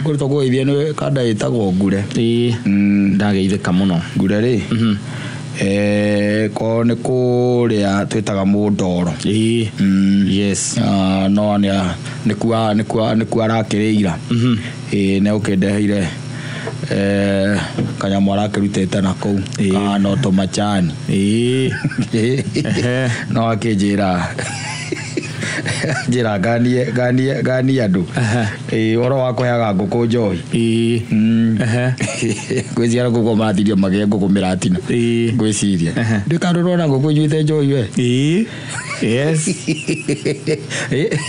Kũrĩ tũkũgeithia nĩ kanda ĩtagwo ngure. Ĩĩ. Ndageithĩka mũno. Ngure rĩ, ko nĩ kũrĩa twĩtaga mũndoro. Ĩĩ. Yes. Ah, no nĩkuo arakĩrĩira. Ĩĩ, nĩ ũkĩndeheire kanyamũ arakĩrutĩte na kũu. Ĩĩ. Kahana o tũmacani. Ĩĩ. Ehe. No akĩnjĩra njĩra nganie andũ. Ehe. Ĩĩ, ũhoro wa kũheaga ngũkũ njohi. Ĩĩ. Ehe. Ngwĩciria ngũkũ maratirio magĩe ngũkũ mĩratina. Ĩĩ. Ngwĩciria. Ehe. Ndũĩ ndũrona ngũkũ inyuĩte njohi we? Ĩĩ. Yes.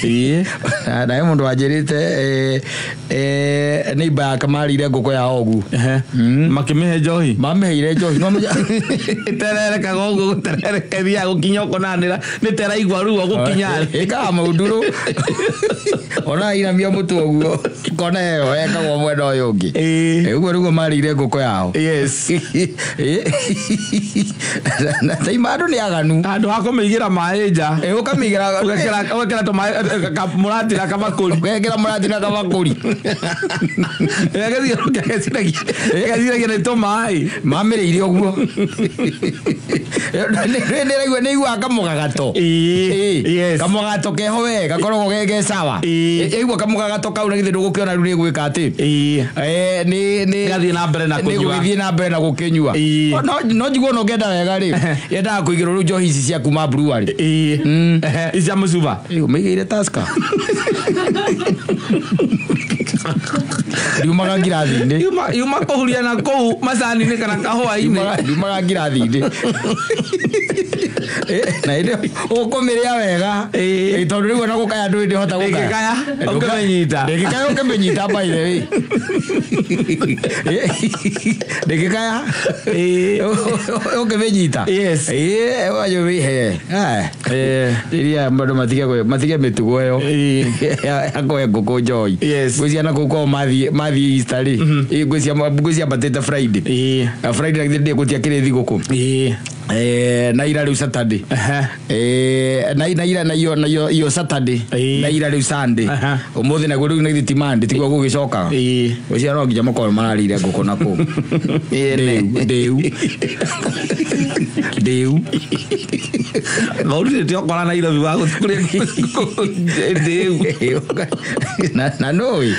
Ĩĩ. Na he mũndũ wanjĩrĩte neighbor yake marĩire ngũkũ yao ũguo. Ehe. Makĩmĩhe njohi. Mamĩheire njohi. No menya- Ĩtererekaga ũguo gũterereka ĩthiaga gũkinya ũkonanĩra nĩ teraigua ruo gũkinya thĩ. Ĩkaga maũndũ ona inamia mũtwe ũguo kona ĩyo ĩkagwo mwena ũyũ ũngĩ. Ĩĩ. Ũguo nĩguo marĩire ngũkũ yao. Yes. Na taima andũ nĩ aganu. Handũ ha kũmĩigĩra maĩ nja. Ĩ, ũkamĩigĩra Ũgekĩra tũmaĩ kamũratira kabakũri. ũgekĩra mũratina kabakũri. Ĩgaciragia nĩ tũmaĩ. Mamĩrĩire ũguo. Nĩraigua nĩiguaga kamũgagato. Ĩĩ. Yes. Kamũgagato keho we gakoragwo ge sawa. Ĩĩ. Ĩigua kamũgagato kau na githĩ ndũgũkĩona rĩu nĩgwĩka atĩ. Ĩĩ. Nĩ Ĩgathiĩ na mbere na nĩ kũnyua. gũgĩthiĩ na mbere na gũkĩnyua. Ĩĩ. No njiguo ona ũngĩenda wega rĩ, yendaga kũigĩrwo rĩu njohi ici cia kuma brewery. Ĩĩ. Ehe, ici cia mũcuba. Ĩ, ũmĩigĩire Tusker. Ndiumaga ngirathi-inĩ. Yuma kũhuria na kũu macani-inĩ kana kahũa-inĩ. Ndiumaga ngirathi-inĩ. Na hĩndĩ ũkũmĩrĩa wega. Ĩĩ. Ĩ, tondũ rĩu ona gũkaya ndũĩ ndĩhota gũkaya. Ndĩngĩkaya, ũkĩmĩnyita. Ndĩngĩkaya ũkĩmĩnyita by the way. Ndĩngĩkaya. Ĩĩ. Ũkĩmĩnyita. Yes. Ĩĩ, ũgakĩmĩhe. Ĩĩ. Iria andũ matige mĩtugo ĩyo. Ĩĩ. Ya kũhe ngũkũ njohi. Yes. Ngwĩciria na kũu kwao mathiĩ Easter rĩ. Ĩ, ngwĩciria ambatĩte Friday. Ĩĩ. Na Friday na githĩ ndĩ gũtiakĩrĩ thigũkũ. Ĩĩ. Na ira rĩu Saturday. Ehe. Na ira na iyo na iyo iyo Saturday. Ĩĩ. Na ira rĩu Sunday. Aha. Ũmũthĩ naguo rĩu na githĩ ti Monday tiguo gũgĩcokaga. Ĩĩ. Ngwĩciria no nginya makorwo mararĩire ngũkũ na kũu. Ĩĩ. Ndĩu. Ndĩu. Ngaurire ti okora Nairobi wa gũthiĩ kũrĩa ndĩu. Na nũĩ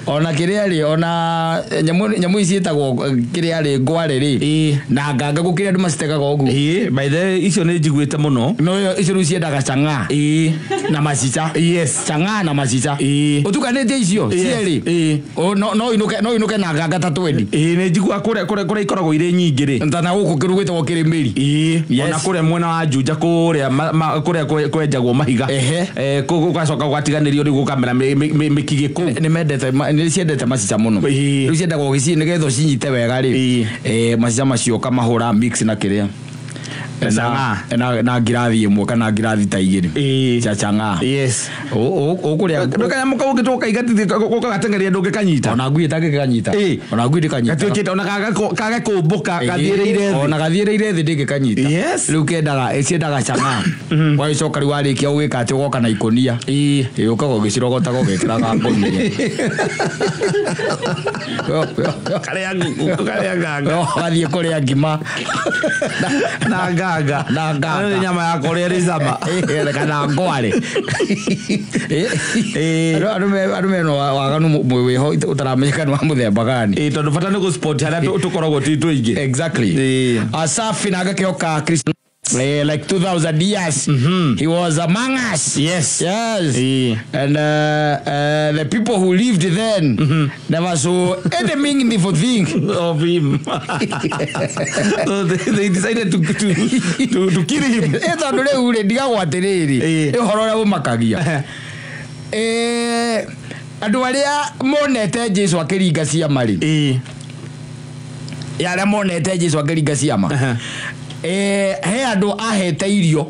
ona kĩrĩa rĩ, ona nyamũ ici ciĩtagwo kĩrĩa rĩ, ngware rĩ. Ĩĩ. Na nganga gũkĩrĩa andũ macitegaga ũguo. Ĩĩ, by the way, icio nĩ njiguĩte mũno. No icio rĩu ciendaga chang'aa. Ĩĩ. Na macica. Yes. Chang'aa na macica. Ĩĩ. Ũtukanĩtie icio Yes. cierĩ. Ĩĩ. No inũke na nganga ta twendi. Ĩĩ, nĩ njiguaga kũrĩa ikoragwo irĩ nyingĩ rĩ. Ta na gũkũ kĩrũ gwĩtagwo kĩrĩmĩri. Ĩĩ. Yes. Ona kũrĩa mwena wa Juja kũrĩa kũrĩa kwenjagwo mahiga. Ehe. Kũu gũgacoka gũgatiganĩrio rĩu gũkamera mĩkigĩ kũu. Nĩ mendete nĩ ciendete macica mũno. Ĩĩ. Rĩu ciendaga ũgĩciĩ nĩgetha ũcinyite wega rĩ. Ĩĩ. Macica macio ũkamahũra mix na kĩrĩa. Na chang'aa. Na ngirathi ĩmwe kana ngirathi ta igĩrĩ. Ĩĩ. Cia chang'aa. Yes. Ũkũrĩa Ndũ kanyamũ kau ũngĩtua ũkaigatithia ũgagateng'eria ndũngĩkanyita. Ona ngui ĩtangĩkanyita. Ĩĩ. Ona ngui ndĩkanyita. Gatuĩkĩte ona kage kũmbũka gathiĩrĩire thĩ. Ona gathiĩrĩire thĩ ndĩngĩkanyita. Yes. Rĩu ciendaga chang'aa. Wagĩcoka rĩu warĩkia ũgĩka atĩ ũgoka na ikũnia. Ĩĩ. Ĩĩ, ũkaga ũgĩcirogotaga ũgĩkĩraga ngũnia. Karĩa ngũkũ, karĩa nganga. Ũgathiĩ kũrĩa ngima. Na nganga. Na nganga. Nĩ nyama ya kũrĩa ĩrĩ cama. Ĩĩ, kana ngware. Ĩĩ. Andũ mena waganu wĩho ũtaramenyeka nĩ wa mũthemba gani. Ĩĩ, tondũ bata nĩ gũ-spot harĩa tũkoragwo twĩ tũingĩ. Exactly. Ĩĩ. Asafi na agakĩhoka Christ like 2000 years. He was among us. Yes. Yes. Ĩĩ. And the people who lived then never saw any meaningful thing of him. So they decided to kill him. Ĩ, tondũ rĩu rĩ, ndigagwo atĩrĩrĩ, Ĩĩ. ĩ ũhoro ũrĩa ũmakagia, andũ arĩa monete Jesu akĩringa ciama rĩ, Ĩĩ. arĩa monete Jesu akĩringa ciama, Aha. He andũ ahete irio,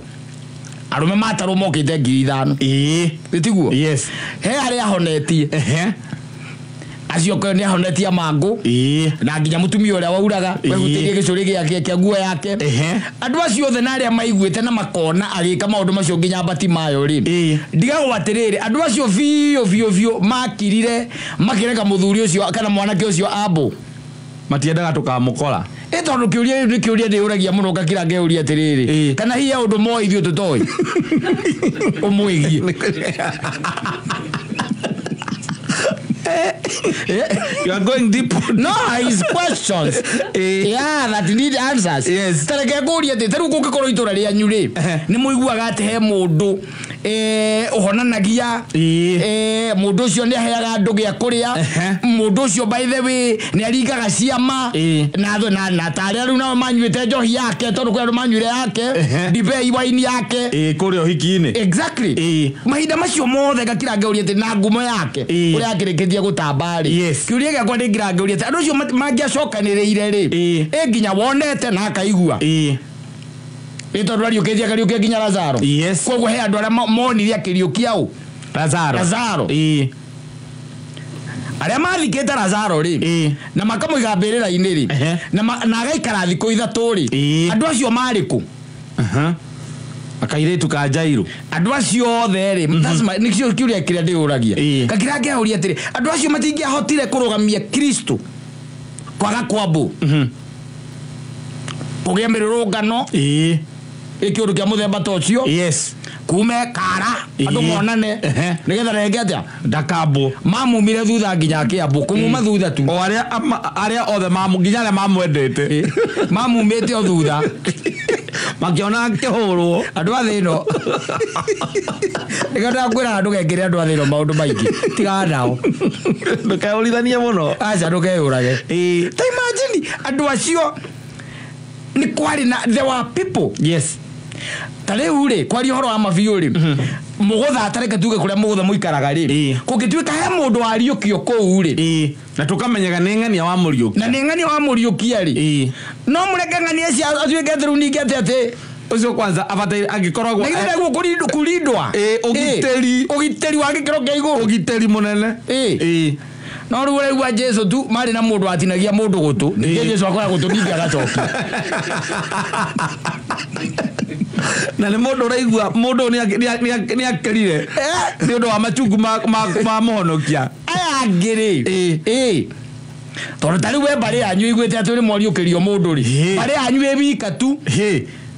arũme matarwo mokĩte 5,000. Ĩĩ. Ĩtiguo? Yes. He arĩa ahonetie. Ehe. Acio ko nĩ ahonetie mangũ. Na nginya mũtumia ũrĩa wauraga wehutĩrie gĩcũrĩ gĩake kĩa nguo yake. Andũ acio othe na arĩa maiguĩte na makona agĩka maũndũ macio nginya Batimayo rĩ, ndigagwo atĩrĩrĩ, andũ acio biũ biũ biũ makirire makĩreka mũthuri ũcio kana mwanake ũcio ambũ. Matiendaga tũkamũkora. Ĩ tondũ kĩũria nĩ kĩũria ndĩũragia mũno ngakira ngeuria atĩrĩrĩ, kana hihi ũndũ moĩ ithuĩ tũtoĩ ũmwĩgiĩ. You are going deep. No, his questions. Yeah, that need answers. Yes. Tareke ngũrie atĩ ta rĩu kũngĩkorwo itũra rĩanyu rĩ, nĩ mũiguaga atĩ he mũndũ ũhonanagia, mũndũ ũcio nĩ aheaga andũ gĩa kũrĩa, mũndũ ũcio by the way nĩ aringaga ciama, na ta arĩa rĩu nao manyuĩte njohi yake, tondũ kwĩ andũ manyuire yake, ndibei waini yake. Kũrĩa ũhiki-inĩ. Exactly. Mahinda macio mothe ngakira ngeuria atĩ na ngumo yake ũrĩa akĩrĩkĩtie gũtamba rĩ, kĩũria gĩakwa ndĩngira ngeuria atĩ andũ acio mangĩacokanĩrĩire rĩ, ĩ nginya wonete na akaigua. Ĩ tondũ ariũkĩtie akariũkia nginya Lazaro. Yes. Koguo he andũ arĩa monire akĩriũkia ũ? Lazaro. Arĩa mathikĩte Lazaro rĩ, na makamũiga mbĩrĩra-inĩ rĩ, na agaikara thikũ ithatũ rĩ, andũ acio marĩ kũ? Akairĩtu ka Jairũ. Andũ acio othe rĩ, nĩkĩo kĩũria kĩrĩa ndĩũragia. Ngakira ngeuria atĩrĩ, andũ acio matingĩahotire kũrũgamia Kristo kwaga kwambũ, kũgĩa mĩrũrũngano, ĩ kĩũndũ kĩa mũthemba ta ũcio. Yes. Kume kara andũ monane nĩgetha renge atĩa ndakambwo. Mamumire thutha nginya akĩambwo, kũmuma thutha tu. O arĩa othe nginya arĩa mamwendete mamumĩte o thutha makiona akĩhũrwo. Andũ a thĩ ĩno nĩkĩo ndakwĩraga ndũgekĩre andũ a thĩ ĩno maũndũ maingĩ, tigana nao. Ndũkeũrithanie mũno. Aca ndũkeyũrage. Ta imagine andũ acio nĩ kwarĩ na there were people. Yes. Ta rĩu rĩ, kwaria ũhoro wa mabiũ rĩ, mũgũtha ta reke tuge kũrĩa mũgũtha mũikaraga rĩ, kũngĩtuĩka he mũndũ wariũkio kũu rĩ, na tũkamenyaga nĩ ng'ania wa mũriũkia. Na nĩ ng'ania wa mũriũkia rĩ, no mũreke ng'ania cia atuĩke atĩ rĩu ningĩ atĩ atĩ ũcio kwanza abataire angĩkoragwo na githĩ ndaguo kũrindwa. Ũgitĩri. Ũgitĩri wa gĩkĩro kĩa igũrũ. Ũgitĩri mũnene. No rĩu ũraigua Jesu tu marĩ na mũndũ watinagia mũndũ gũtũ, ningĩ Jesu akoya gũtũ ningĩ agacokia. Na nĩ mũndũ ũraigua mũndũ nĩ akĩrire nĩ ũndũ wa machungu ma mũhonokia. Aya angĩ rĩ, tondũ ta rĩu we mbarĩ yanyu ĩiguĩte atĩ nĩ mwariũkĩrio mũndũ rĩ, mbarĩ yanyu ĩ wika tu.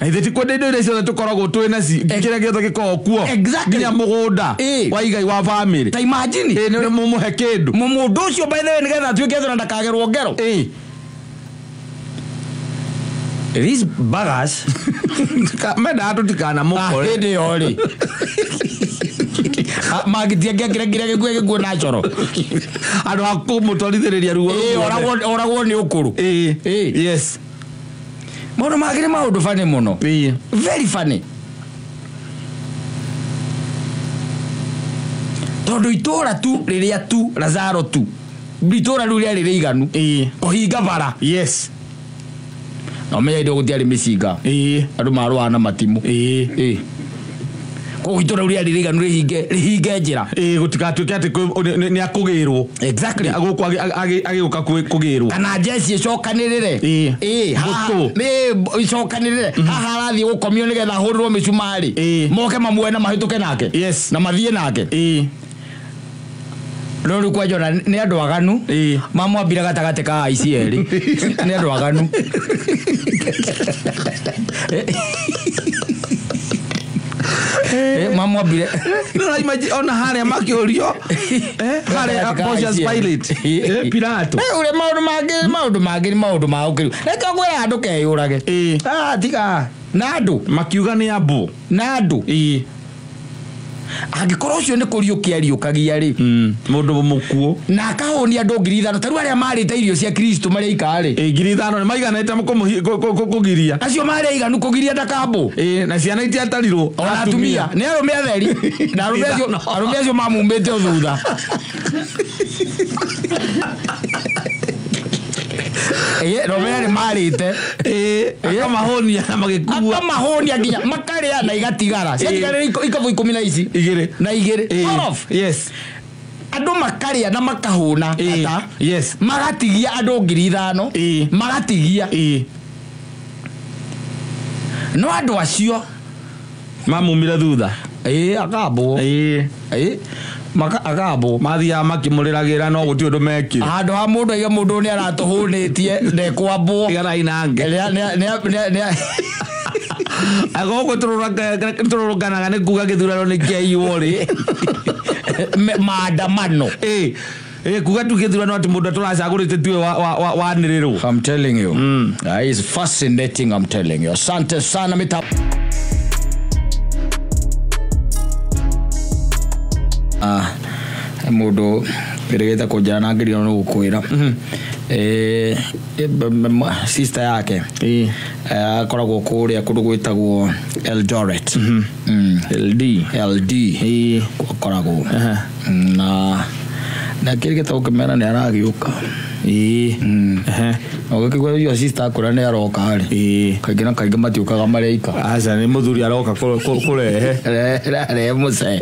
Na ithuĩ ti kwenda indo iria ciothe tũkoragwo twĩ naci, kĩrĩa gĩothe gĩkoragwo kuo. Nginya mũgũnda wa igai wa bamĩrĩ. Ta imagine. Nĩ mũmũhe kĩndũ. Mũndũ ũcio by the way nĩgetha atuĩke atĩ ona ndakagerwo ngero. These buggers mendaga tũtikanamũkore. Hĩndĩ ĩyo rĩ mangĩtiangĩakĩrekire gĩkuo gĩkuo na coro. Andũ a kũmũtwarithĩrĩria ruo. Oragwo nĩ ũkũrũ. Yes. Maũndũ mangĩ nĩ maũndũ funny mũno. Very funny. Tondũ itũra tu rĩrĩa tu Lazaro tu itũra rĩu rĩarĩ rĩiganu kũhinga bara. Yes. Na ũmenye indo gũtiarĩ mĩcinga. Andũ marũaga na matimũ. Koguo itũra rĩu rĩarĩ rĩiganu rĩhinge njĩra. Gũtigatuĩke atĩ nĩ akũgĩrwo. Exactly. Gũkũ agĩũka kũgĩrwo. Kana njeci ĩcokanĩrĩre. Ĩcokanĩrĩre. Haha arathiĩ gũkomio nĩgetha ahũrĩrwo mĩcumarĩ. Moke mamuoe na mahĩtũke nake. Yes. Na mathiĩ nake. No rĩu kwanja ona nĩ andũ aganu. Mamwambire gatagatĩ ka aici erĩ. Nĩ andũ aganu. Mamwambire. No imagine ona harĩa makĩũrio. Harĩa Pontius Pilate. Pilato. Ũrĩa maũndũ mangĩ nĩ maũndũ ma ũkĩru. Reke ngwĩra andũ keyũrage. Tiga. Na andũ. Makiuga nĩ ambũ. Na andũ. Angĩkorwo ũcio nĩ kũriũkia ariũkagia rĩ, mũndũ mũkuũ na akahũnia andũ 5,000 ta rĩu arĩa marĩte irio cia Kristo marĩ aika rĩ, 5,000 nĩ maiganĩte kũgiria acio marĩ aiganu kũgiria ndakambũ, na ciana itiatarirwo ona atumia nĩ arũme atheri na arũme acio mamumĩte o thutha. Arũme nĩ marĩte akamahũnia na magĩkua, akamahũnia nginya makarĩa na igatigara ciatigarire ikabu 10 na ici igĩrĩ na igĩrĩ. Yes. Andũ makarĩa na makahũna ata. Yes. Magatigia andũ 5,000. Magatigia. No andũ acio Mamumire thutha. Akambwo. Maka akambwo. Mathiaga makĩmũrĩragĩra no gũtirĩ ũndũ mekire. Handũ ha mũndũ aiga mũndũ nĩ aratũhũnĩtie ndekwambwo. Tiganai nake. Agũkũ tũrũrũnganaga nĩ kuga gĩthurano nĩ kĩaiywo rĩ. Maandamano. Kuga tu gĩthurano atĩ mũndũ tũracagũrĩte tiwe wanĩrĩrwo. I'm telling you. It's fascinating, I'm telling you. Asante sana mita. Mũndũ wĩrĩgĩte kũnjĩra na ngĩrigwo nĩ gũkwĩra. Sister yake akoragwo kũrĩa kũndũ gwĩtagwo Eldoret. LD. LD. Akoragwo. Na na kĩrĩgĩte gũkĩmera nĩ aragĩũka. Ũgĩkĩigua your sister akwĩra nĩ aroka rĩ. Kaingĩ na kaingĩ matiũkaga marĩ aika. Aca nĩ mũthuri aroka kũrehe. Rehe mũcee.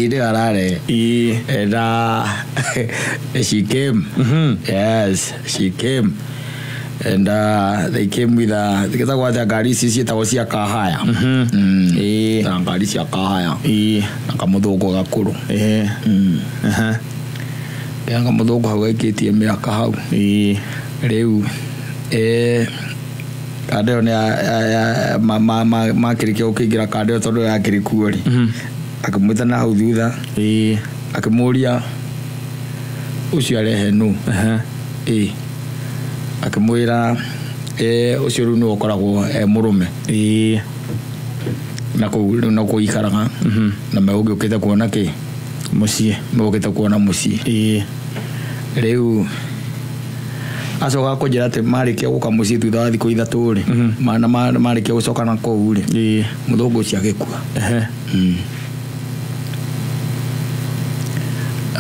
Nĩ ararehe. And she came. Yes, she came. And they came with a gĩtagwo atĩa ngari ici ciĩtagwo cia kahaya. Na ngari cia kahaya. Na kamũthũngũ gakũrũ. Kanga mũthũngũ hau aikĩtie mĩaka hau. Rĩu kanda ĩyo nĩ makĩrĩkia gũkĩingĩra kanda ĩyo tondũ yakĩrĩ kuo rĩ. Akĩmwĩta na hau thutha. Akĩmũria ũcio arehe nũ. Akĩmwĩra ũcio rĩu nĩwe ũkoragwo e mũrũme. Na kũu rĩu no kũikaraga. Na megũgĩũkĩte kuona kĩ? Mũciĩ. Megũkĩte kuona mũciĩ. Rĩu acoka kũnjĩra atĩ marĩkia gũka mũciĩ thutha wa thikũ 3 rĩ. Na marĩkia gũcoka na kũu rĩ. Mũthũngũ ũcio agĩkua.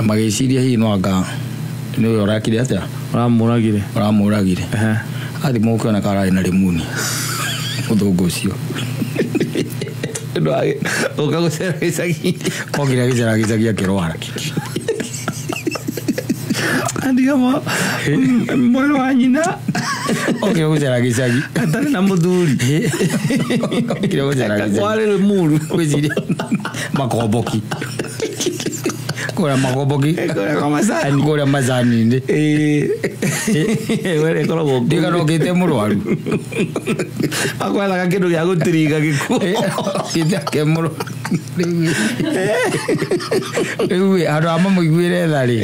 Magĩciria hihi no anga nĩwe ũrakire atĩa? Ũramũragire. Ũramũragire. Athi mũkĩoneka ararĩ na rĩmuni. Mũthũngũ ũcio. Ũka gũcera gĩcagi. Okire gĩcera gĩcagi akĩrwara. Andiga mwana wa nyina. Okire gũcera gĩcagi. Atarĩ na mũthuri. Okire gũcera gĩcagi. Kwarĩ Limuru. Gwĩciria makomboki. Kũrĩa makomboki. Kũrĩa kwa macani. Kũrĩa macani-inĩ. Were ĩkoragwo kũu. Ndigana ũkĩte mũrwaru. Akwethaga kĩndũ gĩa gũtiringa gĩkuũ. Okĩte ke mũrwaru. Rĩu andũ a mamũiguĩre tha rĩ.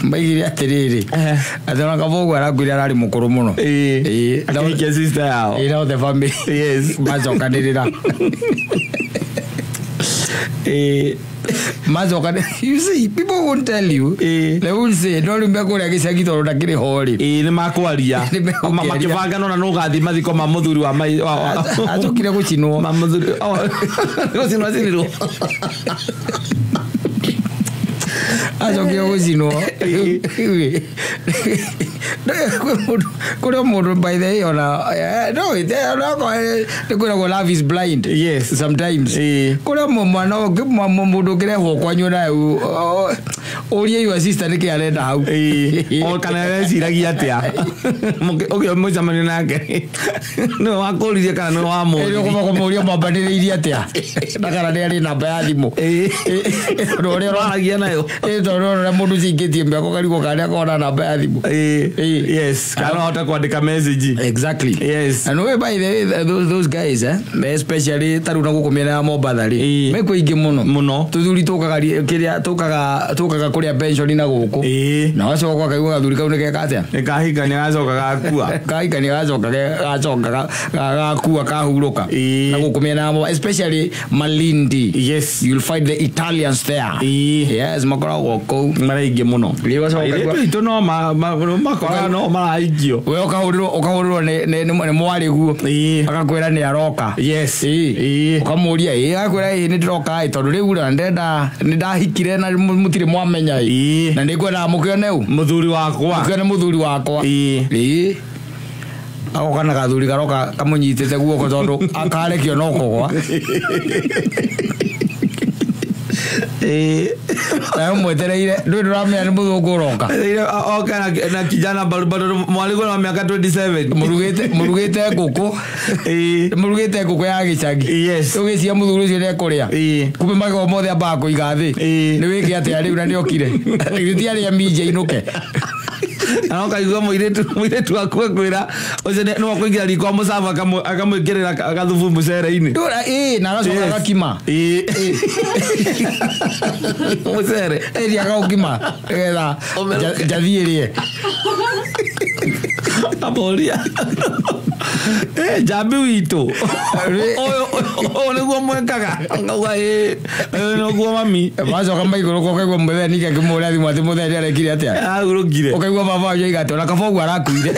Maigire atĩrĩrĩ. Atĩ ona Kabogo arakuire ararĩ mũkũrũ mũno. Akĩhikia sister yao. Now the family. Yes. Macokanĩrĩra. Macoka, you see, people won't tell you. They won't say, no rĩu mekũrĩa gĩcagi tondũ ndakĩrĩ ho rĩ. Nĩ makwaria. Makĩbanga nona nũ ũgathiĩ mathiko ma mũthuri wa acokire gũcinwo. Ma mũthuri. Gũcinwo acinirwo. Acokire gũcinwo. Kũrĩ mũndũ by the way ona no nĩ kwĩragwo love is blind. Yes. Sometimes. Kũrĩ mwana mũndũ ũngĩrehwo kwanyu nawe ũrie your sister nĩkĩ arenda hau. O kana areciragia atĩa. Ũkĩo mũcemanio nake. Nĩwe wakũririe kana nĩwe wamũririe. Ũkũmũria mwambanĩrĩirie atĩa. Na kana nĩ arĩ namba ya thimũ. Tondũ ũrĩa ũraragia nayo. Tondũ ũrĩa mũndũ ũcio ingĩtie mĩaka ũkarigwo kana nĩakoragwo na namba ya thimũ. Yes. Kana ahote kwandĩka message. Exactly. Yes. And we by the way, those guys especially ta rĩu na gũkũ mĩena ya Mombatha rĩ. Mekuo aingĩ mũno. Mũno. Tũthuri tũkaga kĩrĩa tũkaga kũrĩa pension na gũkũ. Na wacoka ũkaigua gathuri kau nĩ geka atĩa? Nĩ kahikania gacoka gakua. Kahikania gacoka gacoka gakua kahurũka. Na gũkũ mĩena ya Mombatha especially Malindi. Yes. You'll find the Italians there. Yes, makoragwo kũu. Marĩ aingĩ mũno. Rĩu wacoka Airĩtu aitũ no makoraga no maraikio. We ũkahũrĩrwo nĩ mwarĩ guo. Agakwĩra nĩ aroka. Yes. Ũkamũria agakwĩra nĩ ndĩroka tondũ rĩu rĩ ndenda nĩ ndahikire na mũtirĩ mwamenya na nĩ ngwendaga mũkĩone ũ? Mũthuri wakwa. Mũkĩone mũthuri wakwa. Agoka na gathuri garoka kamũnyitĩte guoko tondũ akarekio no kũgwa. Nawe mwetereire ndũĩ ndũramenya nĩ mũthũngũ ũroka. Oka na kijana bado mwaliko wa miaka 27. Mũrugĩte ngũkũ. Mũrugĩte ngũkũ ya gĩcagi. Yes. Ũgĩcia mũthuri ũcio nĩekũrĩa. Kumbe magego mothe ambaga kũiga thĩ. Nĩ wĩke atĩa rĩu na nĩokire. Githĩ arĩa minje inũke. Na ũkaigua mũirĩtu waku akwĩra ũcio nĩ wa kũingĩra riko mũcabu akamwĩkĩrĩra gathubu mũcere-inĩ. Ĩĩ na agacoka agakima. Mũcere. Ĩĩ akaũkima nĩgetha njathi ĩrĩe. Amoria. Njambi witũ. Ũyũ nĩguo mwekaga. Ngauga ĩĩ nĩguo mami. Macoka maikũrũka ũkaigua mũthee ningĩ akĩmũhũrĩra thimũ atĩ mũthee nĩarekire atĩa. Ahurũkire. Ũkaigua baba wanyu oiga atĩ ona kaba ũguo arakuire.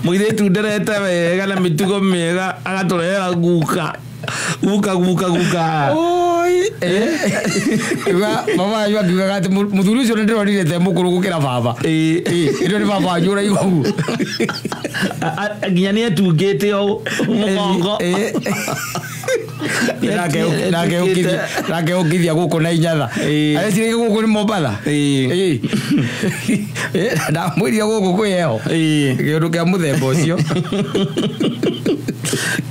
Mũirĩtu nderete wega na mĩtugo mĩega agatũrehera guka. Guka guka guka. Oi. Baba wanyu akiugaga atĩ mũthuri ũcio nĩndĩronire te mũkũrũ gũkĩra baba. Ĩĩ nĩ baba wanyu ũraigua ũguo. Nginya nĩetungĩte ũũ mũgongo. Nake ũkithia gũkũ na inyatha. Areciragia gũkũ nĩ Mombatha. Ndamwĩrire gũkũ kwĩ heho. Kĩũndũ kĩa mũthemba ũcio.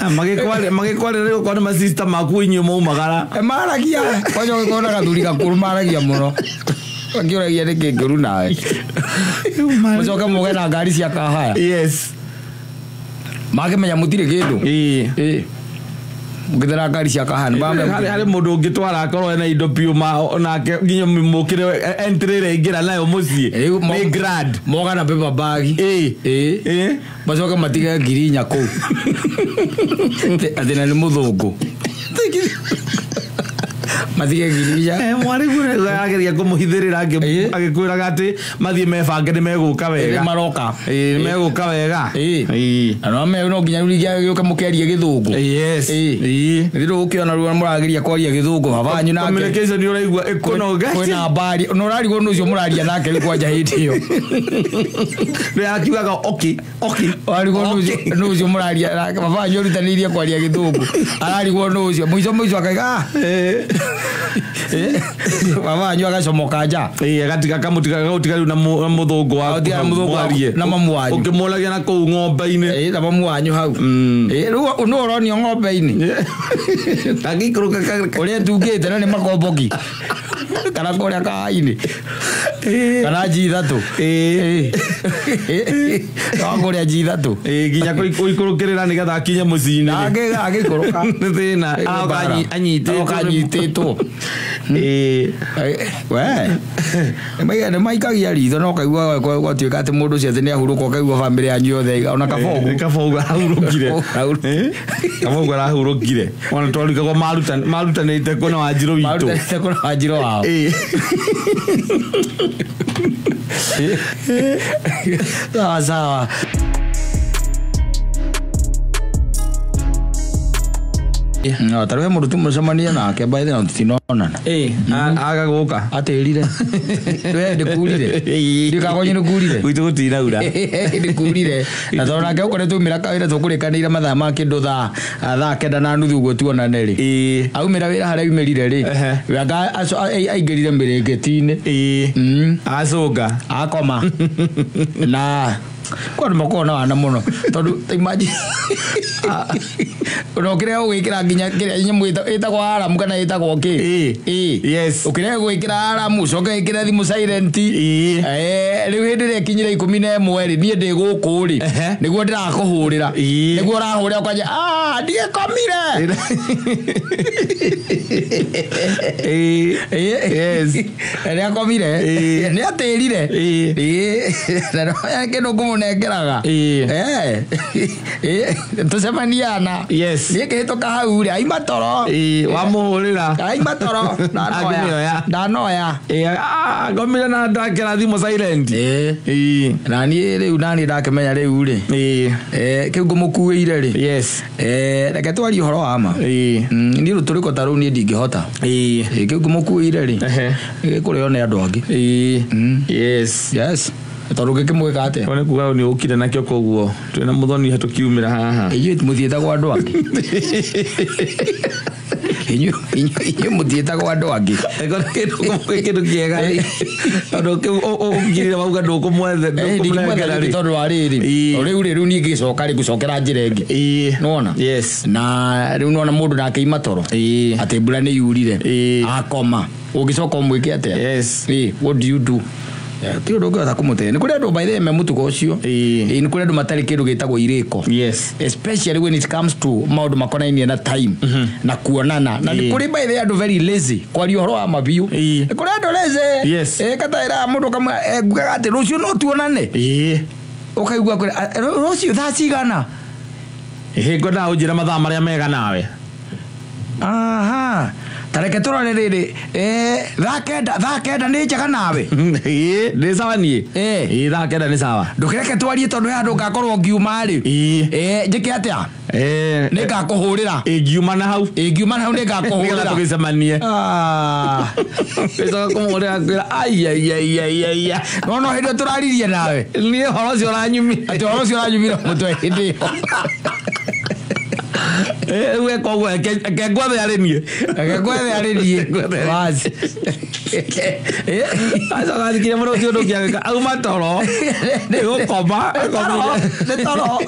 Magĩkwarĩra gũkorwo nĩ masista maku inyuĩ maumagara. Maragia. Kwanja ũgĩkorwo na gathuri gakũrũ maragia mũno. Akĩũragia nĩkĩ ngĩũru nawe. Mũcoke mũge na ngari cia kahaya. Yes. Makĩmenya mũtirĩ kĩndũ. Ĩĩ. Mũgĩthera ngari cia kahaya. Harĩ mũndũ ũngĩtwara akorwo ena indo piũ nake nginya mũkĩre entry ĩrĩa aingĩra nayo mũciĩ. Nĩ grand. Moga na paper bag. Ĩĩ. Macoke matige 4,000 kũu. Atĩ na nĩ mũthũngũ. Matige 4,000. Mwarĩguo arageria kũmũhithĩrĩra agĩkwĩraga atĩ mathiĩ mebange nĩ megũka wega. Nĩ maroka. Ĩĩ nĩ megũka wega. Ĩĩ. Na no me no nginya rĩu gĩũke mũkĩarie gĩthũngũ. Yes. Ĩĩ. Nĩ ndũgũkĩona rĩu mũrageria kwaria gĩthũngũ baba wanyu nake. Communication nĩ ũraigua ĩkũnoga. Kwĩna mbari. Na ũrarigwo nĩ ũcio mũraria nake rĩu kwanja hĩndĩ ĩyo. Nĩ akiugaga okay okay. Warigwo nĩ ũcio mũraria nake baba wanyu ũrutanĩirie kwaria gĩthũngũ. Ararigwo nĩ ũcio. Mũico mũico akaiga. Baba wanyu agacomoka nja. Ĩĩ agatiga kamũtiga agagũtiga rĩu na mũthũngũ waku. Agatiga na mũthũngũ waku na mamu wanyu. Ũkĩmũragia na kũu ng'ombe-inĩ. Ĩĩ na mamu wanyu hau. Ĩĩ rĩu nũ ũronio ng'ombe-inĩ. Agĩikũrũka ũrĩa tungĩte na nĩ makomboki. Kana kũrĩa kahainĩ. Kana G3. Ĩĩ. No kũrĩa G3. Ĩĩ nginya kũikũrũkĩrĩra nĩgetha akinye mũciĩ-inĩ. Agĩikũrũka. Nĩ thĩna. Aroka anyitĩtwo. Aroka anyitĩtwo. Ĩĩ. We. Nĩ maikagia ritho na ũkaigua gwatuĩka atĩ mũndũ ũcio atĩ nĩahurũka ũkaigua bamĩrĩ yanyu yothe ona kabogu. Kabogu arahurũkire. Kabogu arahurũkire. Ona twarikagwo marutanĩte kũna Wanjirũ witũ. Marutanĩte kũna Wanjirũ wao. Ĩĩ. Sawa sawa. No, tarä må ndå tå må cemania nake by the way tũtinonana. Ĩĩ, aga gũka. Atĩrire. We ndĩkurire. Ndikagonye nĩkurire. Gwitũ gũtinaura. Ndĩkurire. Na tondũ nake ũkoretwo umĩra kawĩra tũkũrĩkanĩire mathaa ma kĩndũ thaa 9:30 ũguo tuonane rĩ. Ĩĩ. Aumĩra wĩra harĩa aumĩrire rĩ. We anga aingĩrire mĩrĩngĩti-inĩ. Ĩĩ. Acũnga. Akoma. Na kwa nĩ makoragwo na wana mũno tondũ imagine no kĩrĩa ũgwĩkĩra nginya kĩrĩa nyamũ ĩtagwo alarm kana ĩtagwo kĩ. Ĩĩ. Yes. Ũkĩrega gwĩkĩra alarm ũcoke wĩkĩre thimũ silent. Ĩĩ. Rĩu hĩndĩ ĩrĩa ĩkinyire 11 rĩ niĩ ndĩ gũkũ rĩ nĩguo ndĩrakũhũrĩra. Nĩguo ũrahũrĩra ũkanja ndigĩkomire. Ĩĩ. Yes. Nĩ akomire. Nĩ atĩrire. Ĩĩ. Na no kĩndũ ngũmũnengeraga. Ĩĩ. Tũcemania na. Yes. Niĩ ngĩhĩtũka hau rĩ aima toro. Ĩĩ wamũhũrĩra. Aima toro. Ndanoya. Ndanoya. Ĩĩ ngomire na ndakĩra thimũ silent. Ĩĩ. Ĩĩ. Na niĩ rĩu naniĩ ndakĩmenya rĩu rĩ. Ĩĩ. Kĩu ngũmũkuĩire rĩ. Yes. Reke twarie ũhoro wa ma. Ĩĩ. Niĩ rũtũrĩko ta rũu niĩ ndingĩhota. Ĩĩ. Kĩu ngũmũkuĩire rĩ. Gĩkũrĩo nĩ andũ angĩ. Ĩĩ. Yes. Yes. Tondũ ngĩkĩmwĩka atĩa? Nĩ kuga nĩ ũkire nakĩo koguo twĩna mũthoni tũkiumĩra haha. Inyuĩ mũthiĩte kwa andũ angĩ. Inyuĩ mũtiĩtagwo andũ angĩ. Kĩndũ kĩega tondũ kĩu ũngirire wauga ndũkũmwethe Ndingĩmwetha rĩngĩ tondũ wa rĩrĩ. Ĩĩ. Rĩu rĩ, rĩu niĩ ngĩcoka rĩ, ngũcokera njĩra ĩngĩ. Ĩĩ. Nĩwona? Yes. Na rĩu nĩwona mũndũ nake ima toro. Ĩĩ. Atĩ mbura nĩ yurire. Ĩĩ. Akoma. Ũngĩcoka ũmwĩke atĩa? Yes. Ĩĩ, what do you do? Ti ũndũ ũngĩhota kũmũteithia. Nĩ kũrĩ andũ by the way me mũtugo ũcio. Ĩĩ. Ĩĩ, nĩ kũrĩ andũ matarĩ kĩndũ gĩtagwo irĩko. Yes. Especially when it comes to maũndũ makonainie na time na kuonana na nĩ Ĩĩ. kũrĩ by the way andũ very lazy kwaria ũhoro wa mabiũ. Ĩĩ. Nĩ kũrĩ andũ lazy. Yes. Ĩĩ, kataĩra mũndũ kamwe ngugaga atĩ rũciũ no tuonane. Ĩĩ. Ũkaigua kwĩra, rũciũ thaa cigana? Ĩhĩ, ngwendaga ũnjĩre mathaa marĩa mega nawe. Aha. Tareke tũrore rĩrĩ, thaa 9 nĩ njega nawe. Ĩĩ, nĩ sawa niĩ. Ĩĩ. Ĩĩ, thaa 9 nĩ sawa. Ndũkĩreke twarie tondũ he handũ ngakorwo ngiuma rĩ. Ĩĩ. Njĩke atĩa? Ĩĩ. Nĩ ngakũhũrĩra. Ĩngiuma na hau. Ĩngiuma na hau nĩ Nĩgetha ngakũhũrĩra. tũgĩcemanie. Ah. Gĩcoka kũmũhũrĩra ngwĩra ai ai ai ai ai ai. No no hĩndĩ ĩyo tũraririe nawe. Niĩ ũhoro ũcio ũranyumire. Atĩ ũhoro ũcio ũranyumire mũtwe hĩndĩ ĩyo. Ĩĩ, rĩu eka ũguo, reke ngwethe arĩ niĩ. Reke ngwethe arĩ niĩ. Ngwethe arĩ niĩ. Basi. Acoka athikirie mũndũ ũcio ũndũ ũngĩ agĩka, auma toro. Nĩ gũkoma, akomire. Nĩ toro.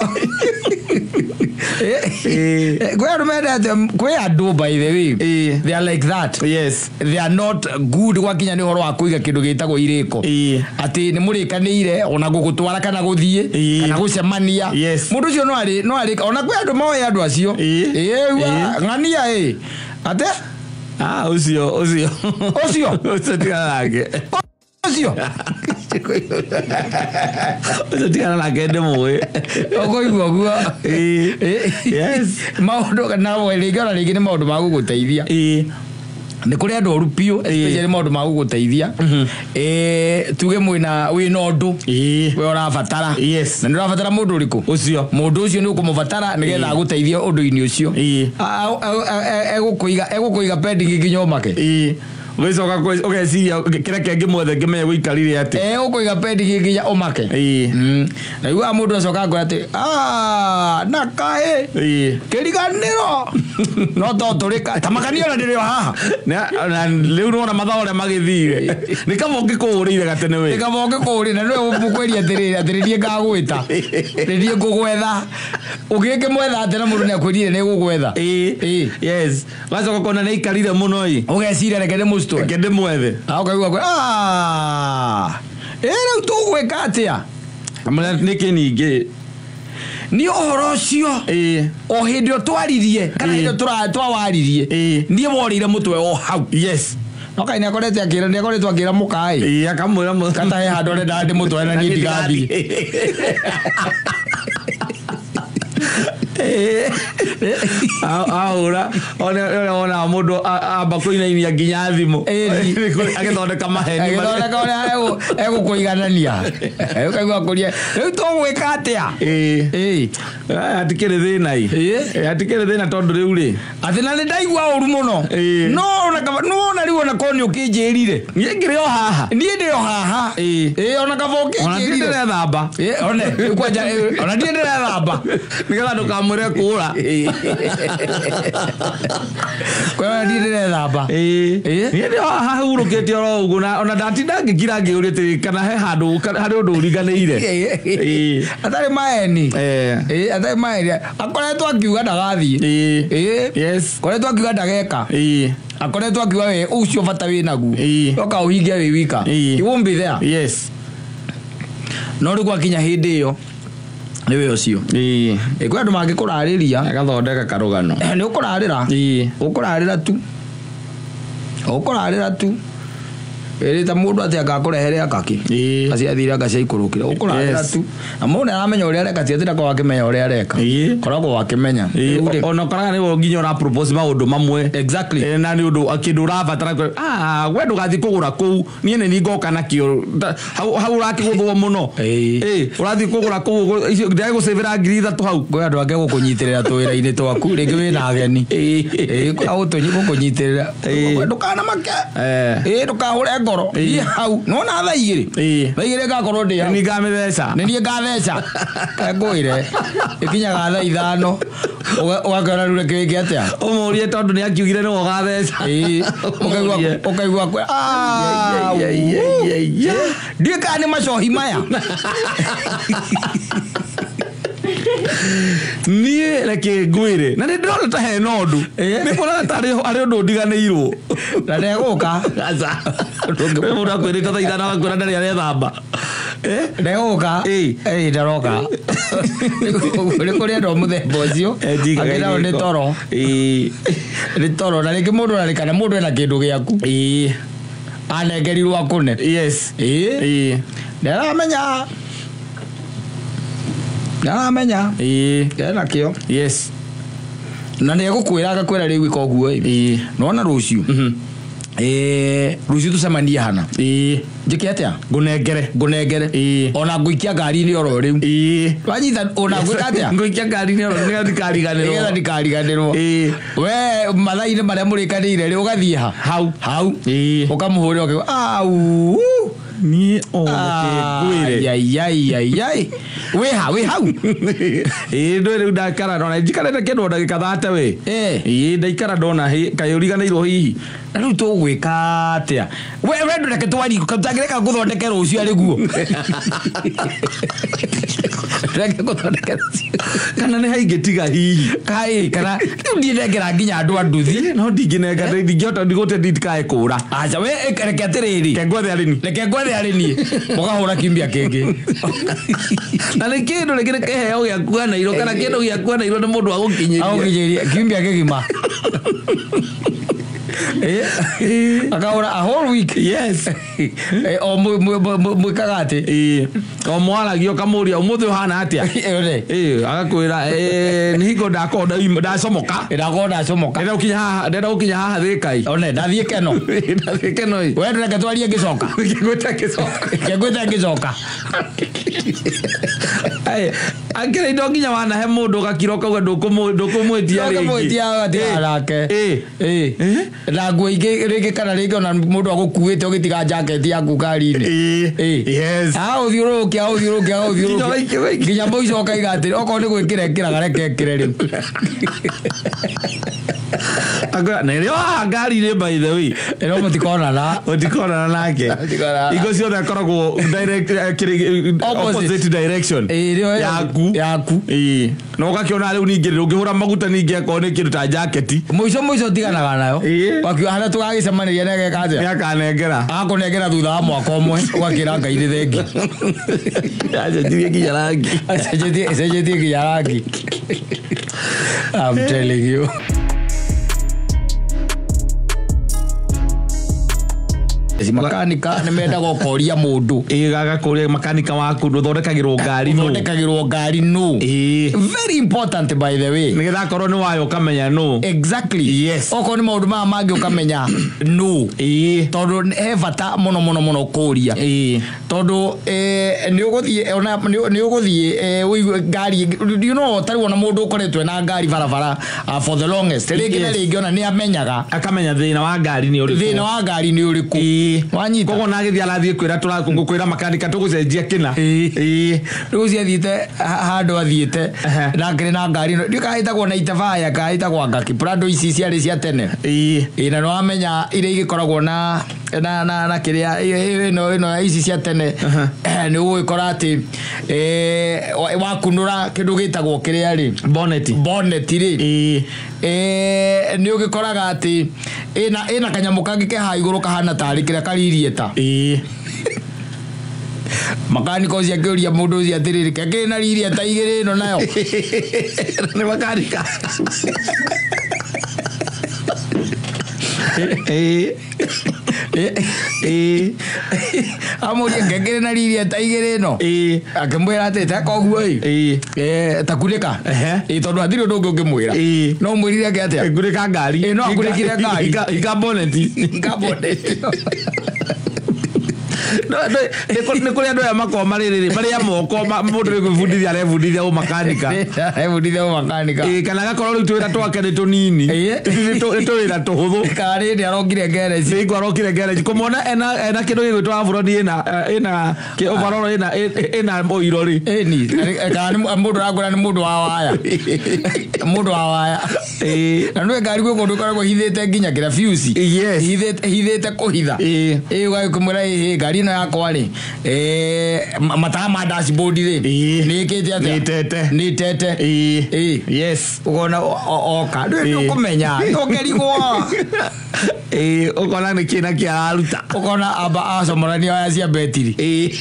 Ĩĩ. Kwĩ andũ mendete, kwĩ andũ by the way. Ĩĩ. They are like that. Yes. They are not good gwakinya nĩ ũhoro wa kũiga kĩndũ gĩtagwo irĩko. Ĩĩ. Atĩ nĩ mũrĩkanĩire ona gũgũtwara kana gũthiĩ Ĩĩ. kana gũcemania. Yes. Mũndũ ũcio no arĩ no arĩ ona kwĩ andũ moĩ andũ acio. Ĩĩ. Ĩĩ, Ĩĩ. ng'ania ĩ. Ate? Ah, ũcio, ũcio. Ũcio? Ũcio tigana nake. Ũcio? Ũcio tigana nake ndĩmũĩ. Ũkũigua ũguo. Ĩĩ. Ĩĩ. Yes. Maũndũ na rĩngĩ ona rĩngĩ nĩ maũndũ ma gũgũteithia. Ĩĩ. Nĩ kũrĩ andũ oru biũ, especially maũndũ ma gũgũteithia. Tuge mwĩna wĩna ũndũ Ĩĩ. we ũrabatara. Yes. Na nĩ ũrabatara mũndũ ũrĩkũ? Ũcio. Mũndũ ũcio nĩ ũkũmũbatara nĩgetha Ĩĩ. agũteithie ũndũ-inĩ ũcio. Ĩĩ. Egũkũiga pending nginya ũmake. Ĩĩ. Ũgĩcoka ũgeciria kĩreke ngĩmwethe ngĩmenye gũikarire atĩ. Egũkũiga pending nginya ũmake. Ĩĩ. Na iguaga mũndũ acoka akwĩra atĩ, "Ah, na kaĩ Ĩĩ. kĩriganĩro no to tũrĩka ta makania ona ndĩrĩ o haha." Na rĩu nĩwona mathaa ũrĩa magĩthire. Nĩ kaba ũngĩkũhũrĩire gatene we. Nĩ kaba ũngĩkũhũrĩra na nĩwe ũkwĩria atĩrĩrĩ atĩ nĩ niĩ ngagwĩta, nĩ niĩ ngũgwetha. Ũngĩkĩmwetha atĩ na mũndũ nĩakwĩrire nĩ gũgwetha. Ĩĩ. Ĩĩ. Yes. Ũgacoka ũkona nĩ aikarire mũno ĩ. Ũgeciria reke ndĩmũcitwe. Reke ndĩmwethe. Na ũkaigua kwĩ, "Ah, ĩ rĩu tũgwĩka atĩa?" Kamũira nĩkĩ ningĩ? Nĩ ũhoro ũcio. Ĩĩ. O hĩndĩ ĩyo twaririe, kana Ĩĩ. hĩndĩ ĩyo twawaririe, Ĩĩ. niĩ worĩire mũtwe o hau. Yes. No kaĩ nĩakoretwo akĩra, nĩakoretwo akĩra mũka ĩ. Ĩĩ, akamwĩra Kata he handũ arenda ndĩmũtware na niĩ ndigathiĩ. Ahũra ũrĩa wonaga mũndũ amba kũinainia nginya thimũ. Ĩĩ. Agĩthondeka maheni. Agĩthondeka ũrĩa egũkũiganania. Ũkaigua akũria, rĩu tũgwĩka atĩa? Ĩĩ. Ĩĩ. Hatikĩrĩ thĩna ĩ. Ĩĩ. Hatikĩrĩ thĩna tondũ rĩu rĩ. Atĩ na nĩ ndaigua ũru mũno. Ĩĩ. No ona kaba, no ona rĩu ona korwo nĩ ũkĩnjĩrire. Niĩ ngĩrĩ o haha. Niĩ ndĩ o haha. Ĩĩ. Ĩĩ, ona kaba Ona niĩ ũkĩnjĩrire. ndĩrethamba. Ĩĩ, one, rĩu kwanja, ĩĩ, ona niĩ ndĩrethamba. Nĩgetha ndũkamwĩre kũra. Kwa hiyo niĩ ndĩrethamba. Ĩĩ. Ĩĩ. Niĩ ndĩ o haha hurũkĩte oro ũguo na ona ndatinda ngĩkira ngĩũria atĩrĩ kana he handũ harĩ ũndũ ũriganĩire. Ĩĩ. Atarĩ maeni. Eh. Ĩĩ, atarĩ maeni. Akoretwo akiuga ndagathiĩ. Ĩĩ. Ĩĩ. Yes. Akoretwo akiuga ndageka. Ĩĩ. Akoretwo akiuga we ũcio bata wĩ naguo. Ĩĩ. Oka ũhinge wĩ wika. Ĩĩ. He won't be there. Yes. No rĩu gwakinya hĩndĩ ĩyo nĩ wĩ ũcio. Ĩĩ. Ĩ, kwĩ andũ mangĩkũrarĩria. Agathondeka karũgano. Nĩ ũkũrarĩra. Ĩĩ. Ũkũrarĩra tu. Ũkũrarĩra tu. Ĩrĩte mũndũ atĩ angakũrehere akakĩ. Ĩĩ. Acio athire agaciaikũrũkĩra. Ũkũrarĩra Yes. tu. Na mũndũ nĩaramenya ũrĩa areka, ti atĩ ndakoragwo akĩmenya ũrĩa areka. Ĩĩ. Koragwo akĩmenya. Ĩĩ, Rĩu rĩ- ona ũkoraga nĩwe nginya ũra propose maũndũ mamwe. Exactly. Ĩĩ, na nĩ ũndũ kĩndũ ũrabatara we ndũgathiĩ kũgũra kũu niĩ nĩ niĩ ngoka nakĩo hau ũrakĩgũthwo mũno. Ĩĩ. Ĩĩ, ũrathiĩ kũgũra kũu ndĩragũcĩvĩra 3,000 hau. Kwĩ andũ angĩ gũkũnyitĩrĩra tũwĩra-inĩ twaku rĩngĩ wĩna ageni. Ĩĩ. Ĩĩ, kwĩ agũkũnyitĩrĩra. Ĩĩ. Ndũkanamake. Eh. Ĩĩ, ndũkahũre Ngoro. Ĩĩ. Thiĩ hau nona thaa 2. Ĩĩ. Thaa 2 ngakorwo ndĩ hau. Nĩ ngamĩtheca. Nĩ niĩ ngatheca. Ngwĩre ĩkinyaga thaa 5 ũgakĩona rĩu reke wĩke atĩa. Ũmũrie tondũ nĩ akiugire nĩwe ũgatheca. Ĩĩ, ũkaigua ũkaigua ndiũĩ kana nĩ macohi maya. Niĩ reke ngwĩre na nĩ ndĩrona ta hena ũndũ, nĩ kuonaga ta arĩ ũndũ ndiganĩirwo. Na ndegũka. Aca. Mũndũ akwĩrĩte thaa 5 agakwĩra ndarĩ arethamba. Ndegũka. Ĩĩ. Ĩĩ, ndaroka. Nĩ kũrĩ andũ a mũthemba ũcio. Njikaga Angĩ nao nĩ irĩko. toro. Ĩĩ. Nĩ toro na rĩngĩ mũndũ arĩ kana mũndũ ena kĩndũ gĩaku. Ĩĩ. Anengerirwo akũne. Yes. Ĩĩ. Ĩĩ. Nĩaramenya. Nĩaramenya. Ĩĩ. Ena kĩo. Yes. Na nĩegũkwĩra agakwĩra rĩu ĩka ũguo ĩ. Ĩĩ. Nona rũciũ. Rũciũ tũcemanie hana. Ĩĩ. Njĩke atĩa? Ngũnengere. Ngũnengere. Ĩĩ. Ona ngũikia ngari-inĩ oro rĩu. Ĩĩ. Wanyita ona ngwĩka atĩa? Ngũikia ngari-inĩ oro nĩgetha ndikariganĩrwo. Nĩgetha ndikariganĩrwo. Ĩĩ. We mathaa-inĩ marĩa mũrĩkanĩire rĩ ũgathiĩ ha? Hau. Hau. Ĩĩ. Ũkamũhũrĩra ũkauga au. Niĩ o reke ngwĩre. Ai ai ai ai. Wĩ ha? Wĩ hau? Ĩĩ ndũĩ rĩu ndakara ndona njikarĩte kĩndũ o ndagĩka 30 we. Ĩĩ. Ĩĩ ndaikara ndona kaĩ ũriganĩirwo hihi. Na rĩu tũgwĩka atĩa? We we ndũreke twari tangĩreka ngũthondeke rũciũ arĩ guo. Reke ngũthondeke rũciũ. Kana nĩ haingĩtiga hihi. Kai kana rĩu ndinengera nginya andũ a nduthi. No ndingĩnenga ndingĩhota ndigũte ndikae kũra. Aca we reke atĩrĩrĩ. Ke ngwethe arĩni. Reke ngwethe arĩ niĩ. Mũkahũra kiumia kĩngĩ. Na nĩ kĩndũ rĩngĩ nĩ kĩheo gĩaku anairwo kana kĩndũ gĩaku anairwo nĩ mũndũ agũkinyĩria. Agũkinyĩria kiumia kĩgima. Akahũra a whole week. Yes. O mwĩkaga atĩ. Ĩĩ. O mwaragia ũkamũria ũmũthĩ ũhana atĩa? Ĩĩ. Ĩĩ agakwĩra nĩ hingo ndakorwo ndacomoka. Ndakorwo ndacomoka. Ndĩrenda gũkinya haha ndĩrenda gũkinya haha Thĩkai. One ndathiĩ Keno. Ndathiĩ Keno ĩ. We ndũreke twarie ngĩcoka. Ngĩgwĩta ngĩcoka. Ngĩgwĩta ngĩcoka. Akĩrĩ indo nginya wanahe mũndũ ũgakira ũkauga ndũkũmwĩtia rĩngĩ. Ndũkũmwĩtia ũgatigana nake. Ĩĩ. Ĩĩ. Na nguo ingĩ rĩngĩ kana rĩngĩ ona mũndũ agũkuĩte ũgĩtiga jaketi yaku ngari-inĩ. Ĩĩ. Yes. Agũthiũrũrũkia agũthiũrũrũkia agũthiũrũrũkia. Nginya waike. Nginya mũico ũkaiga atĩrĩ okorwo nĩ gwĩkĩra ĩkĩraga reke ĩkĩre rĩu. Akwĩra na ĩrĩ o haha ngari-inĩ by the way. Ĩno mũtikonana. Ũtikonana nake. Mũtikonana. Hingo ciothe akoragwo direct Opposite. opposite direction. Ĩĩ, rĩo Yaku. Yaku. Ĩĩ. Na ũgakĩona rĩu ningĩ ndũngĩhũra maguta ningĩ akorwo nĩ kĩndũ ta jaketi. Mũico mũico tiganaga nayo. Ĩĩ. Wakiuga harĩa tũgagĩcemanĩria nĩ ageka atĩa? Nĩ akanengera. Agakũnengera thutha wa mwaka ũmwe ũgakĩra Ngai nĩ thengi. Acenjirie nginya rangi. Acenjetie nginya rangi. I'm telling you. Makanika nĩ mendaga ũkoria mũndũ. Ĩĩ gagakũria makanika waku ndũthondekagĩrwo ngari nũ. Ũthondekagĩrwo ngari nũ. Ĩĩ. Very important by the way. Nĩgetha akorwo nĩ wayo ũkamenya nũ. Exactly. Yes. Okorwo nĩ maũndũ maya mangĩ ũkamenya nũ. Ĩĩ. Tondũ he bata mũno mũno mũno kũria. Ĩĩ. Tondũ nĩ ũgũthiĩ ona nĩ ũgũthiĩ ũigue ngari you know tarĩu ona mũndũ ũkoretwo na ngari barabara for the longest rĩngĩ na Yes. rĩngĩ ona nĩ amenyaga Akamenya thĩna wa ngari nĩ ũrĩkũ. thĩna wa ngari nĩ ũrĩkũ. Ĩĩ. Wanyita. Koguo na agĩthiĩ arathiĩ kwĩra tũrakwĩra makanika tũgũcenjia kĩna. Ĩĩ. Ĩĩ. Rĩu ũcio athiĩte handũ athiĩte Ehe. na akĩrĩ na ngari ĩno ndiũĩ kana ĩtagwo na itabaya kana ĩtagwo anga Prado ici ciarĩ cia tene. Ĩĩ. Ĩĩ na nĩwamenya iria igĩkoragwo na na na na kĩrĩa ĩno ĩno ici cia tene nĩ ũgũgĩkora atĩ wakunũra kĩndũ gĩtagwo kĩrĩa rĩ Bonnet. bonnet rĩ Ĩĩ. Nĩ ũgĩkoraga atĩ ĩna kanyamũ kangĩ ke haha igũrũ kahana tarĩ kĩrĩa karirieta. Ĩĩ. Makanika ũcio akĩũria mũndũ ũcio atĩrĩrĩ kekĩrĩ na ririeta igĩrĩ ĩno nayo. Nĩ makanika. Ĩĩ. Ĩĩ. Amũria ngengere na ririeta igĩrĩ ĩno. Ĩĩ. Akĩmwĩra atĩ teka ũguo ĩ. Ĩĩ. Ta kunĩka. Ehe. Ĩĩ tondũ hatirĩ ũndũ ũngĩ ũngĩmwĩra. Ĩĩ. No ũmwĩrire eke atĩa? Ngunĩka ngari. Ĩĩ, no akunĩkire ngari. Ika bonnet. Ika bonnet. No, nĩ kũrĩ andũ aya makoragwo marĩ marĩa moko mũndũ nĩ gwĩbundithia arebundithia ũmakanika. Ebundithia ũmakanika. Ĩĩ, kana agakorwo rĩu twĩra twake nĩ tũnini. Ĩĩ. Nĩ tũwĩra tũhũthũ. Kana rĩndĩ arokire ngereji. Nĩngũ arokire ngereji kũmwona ena kĩndũ gĩgwĩtwo aburoni ĩna ĩna overall ĩna ĩna mũiro rĩ. Ĩni, kana nĩ mũndũ ũragũra nĩ mũndũ wa waya. Mũndũ wa waya. Ĩĩ. Na nĩwe ngari gwĩ kũndũ ĩkoragwo ĩhithĩte nginya kĩrĩa fuse. Yes. Ĩhithĩte kũhitha. Ĩĩ. Ĩĩ ũgagĩkũmwĩra ĩhĩ ngari ĩno yakwa rĩ, matawa ma dashboard rĩ, Ĩĩ. nĩ ĩkĩte atĩa? Nĩ ĩtete. Nĩ ĩtete. Ĩĩ. Ĩĩ. Yes. Ũkona oka. Ndũĩ Ĩĩ. ndũkũmenya. Ndũngĩrigwo. Ĩĩ, ũkona nĩ kĩ na kĩ araruta. Ũkona amba acomorania waya cia betiri. Ĩĩ.